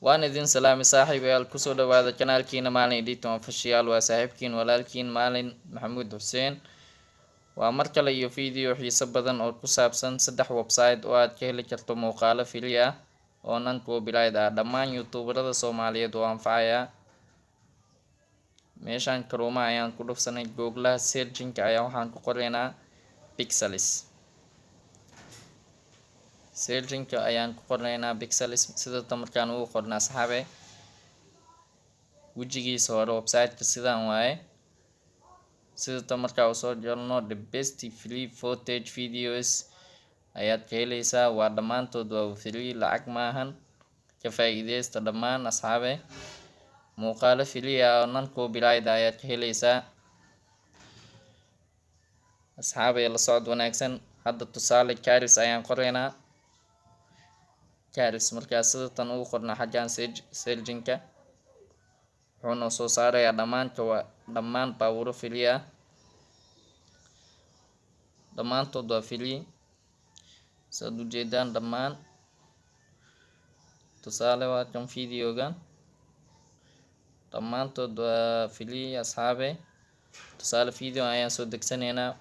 Waan idin salaamay, saaxiibayaal. Kusoo dhawaada kanaalkiina Maalin Editor Official. Waa saaxiibkiin, walaalkiin, Maalin Maxamuud Xuseen. Waa mar kale iyo video xiiso badan oo ku saabsan saddex website oo aad ka heli karto muuqaalo free ah oo non copyright ah. Dhammaan youtuberada Soomaaliyeed oo anfacaya. Meeshaan Chrome ayaan ku dhufsanay. Googlaha searching-ka ayaa waxaan ku qoraynaa Pexels. Searching-ka ayaan ku qoraynaa Pexels. Sida markaan ugu qorna, asxaabe, wejigiisa hore website-ka sidaan waaye. Sidata markaa usoo galno, the best free footage videos ayaad ka heleysaa. Waa dhammaantood waa free, lacag maahan. Ka faa'iideysta dhammaan, asxaabe. Muuqaalo free ah oo non copyright ayaad ka heleysaa, asxaabe. La socod wanaagsan. Hadda tusaale cars ayaan qoraynaa. Cars markaa sidatan ugu qorna xaggan searching-ka, wuxuu noo soo saarayaa dhammaanka, waa dhammaan baabuuro free ah. Dhammaantood waa free, saad ujeedaan dhammaan. Tusaale waa kan videogan. Dhammaantood waa free, asxaabe. Tusaale video ayaan soo degsanaynaa.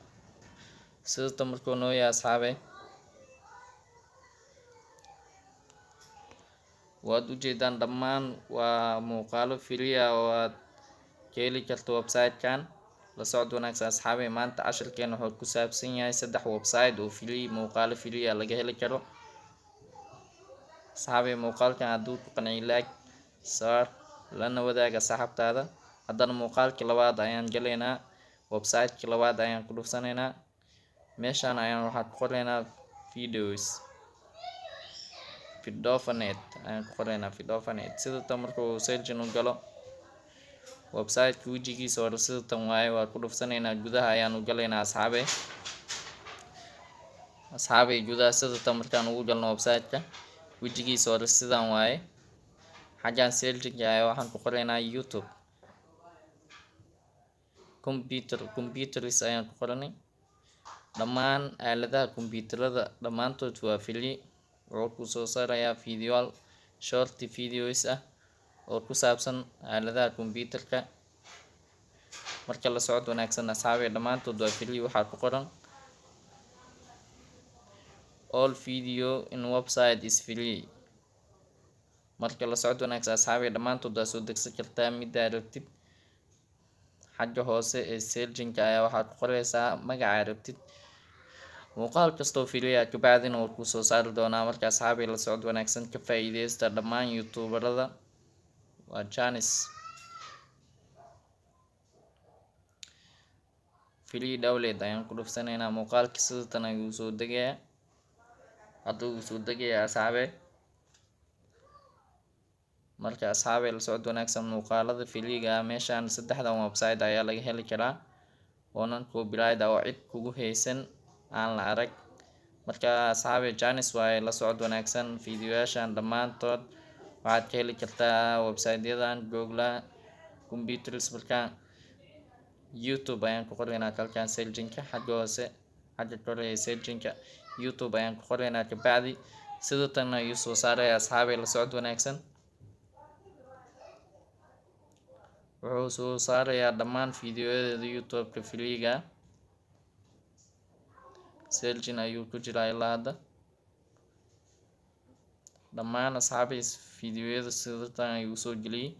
Sidata markuu noo yahay, asxaabe, waad ujeedaan, dhammaan waa muuqaalo free ah oo aad ka heli karto website-kan. La socod wanaagsan, asxaabe. Maanta cashirkeena wuxuu ku saabsan yahay saddex website oo free, muuqaalo free ah laga heli karo. Asxaabe, muuqaalkan hadduu ku qanciyo, like saar, lana wadaaga asxaabtaada. Haddana muuqaalka labaad ayaan galaynaa. Website-ka labaad ayaan ku dhufsanaynaa. Meeshaan ayaan waxaan ku qoraynaa videos. Vidofanet ayaan ku qoraynaa, Vidofanet. Sida tan markuu searching u galo, website-ka wejigiisa hore sida tan waaye. Waa ku dhufsanaynaa, gudaha ayaan u galaynaa, asxaabe. Asxaabay, gudaha sida tan markaan ugu galno, website-ka wejigiisa hore sidan waaye. Xaggan searching ayaa waxaan ku qoraynaa YouTube computer. Computers ayaan ku qoranay. Dhammaan aaladaha kombiyuutarada dhammaantood waa free. Wuxuu ku soo saarayaa videoyaal short videos ah oo ku saabsan aaladaha kombiyuutarka. Marka la socod wanaagsan, asxaabay. Dhammaantood waa free. Waxaa ku qoran "All video in website is free". Marka la socod wanaagsan, asxaabay. Dhammaantood waa soo degsan kartaa middaa rabtid. Xagga hoose ee searching-ka ayaa waxaad ku qoreysaa magaca rabtid, muuqaal kastoo free ah. Kabacdina wuu kusoo saari doonaa. Marka, asxaabay, la socod wanaagsan. Ka faa'iideysta dhammaan youtuberada, waa chance. Free download ayaan ku dhufsanaynaa. Muuqaalka sidatan ayuu soo degayaa. Hadda wuu soo degayaa, asxaabe. Marka, asxaabay, la socod wanaagsan. Muuqaalada free-ga ah meeshaan saddexdan website ayaa laga heli karaa oo non copyright ah oo cid kugu haysan aan la arag. Marka, asxaabay, chance waaye. La socod wanaagsan. Fiidiyoyaashan dhammaantood waxaad ka heli kartaa website-yadan Google computers. Marka YouTube ayaan ku qoraynaa kalkan searching-ka, xagga hoose, xagga kore ee searching-ka YouTube ayaan ku qoraynaa. Kabacdi sida tan ayuu soo saaraya, asxaabay. La socod wanaagsan. Wuxuu soo saarayaa dhammaan fiidiyoyadeeda YouTube-ka free-ga. Searching ayuu ku jiraa ilaa hadda. Dhammaan, asxaabay, fiidiyoyada sidatan ayuu soo geliyey.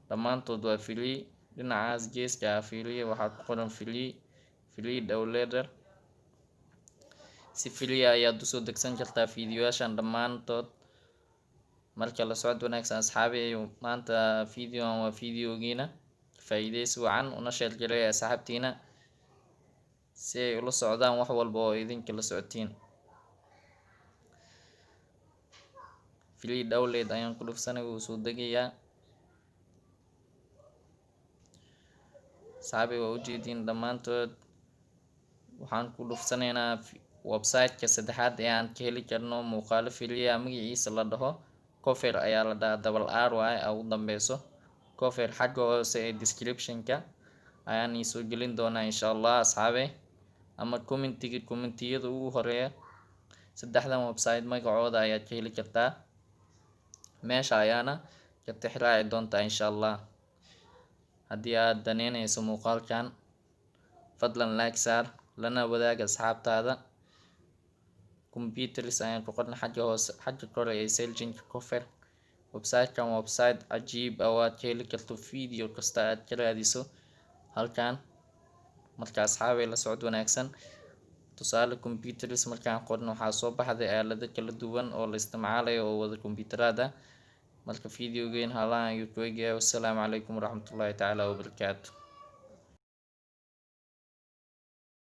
Dhammaantood waa free. Dhinacaas geeska ah fiiriya, waxaa ku qoran free, free downloader. Si free ah ayaad usoo degsan kartaa fiidiyoyaashan dhammaantood. Marka la socod wanaagsan, asxaabay. Maanta videoan waa videogiina. Faa'iideysi wacan, una share gareeya asxaabtiina si ay ula socdaan wax walba oo idinka la socotiin. Free download ayaan ku dhufsanay, wuu soo degayaa. Asxaabay, waa ujeediin dhammaantood. Waxaan ku dhufsanaynaa website-ka saddexaad ee aan ka heli karno muuqaalo free ah. Magaciisa la dhaho Cover ayaa la dhahaa, double R waaye ugu dambeyso, Cover. Xagga hoose ee description-ka ayaan iisoo gelin doonaa, insha Allah, asxaabe, ama commentiga, commentiyada ugu horeeya. Saddexdan website magacooda ayaad ka heli kartaa. Meesha ayaana ka tixraaci doontaa, insha Allah. Haddii aad daneyneyso muuqaalkan, fadlan like saar, lana wadaag asxaabtaada. Computers ayaan ku qornay xagga hoose, xagga kore ee searching cover. Website-kan waa website cajiib ah oo aad ka heli karto video kasta aad ka raadiso halkan. Marka asxaabay, la socod wanaagsan. Tusaale, computers markaan qorno, waxaa soo baxday aalado kala duwan oo la isticmaalayo oo wada kombiyuuteraad ah. Marka videogeen halahan ayuu ku egyahay. Wassalaamu calaykum waraxmatullaahi tacaala wabarakaatu.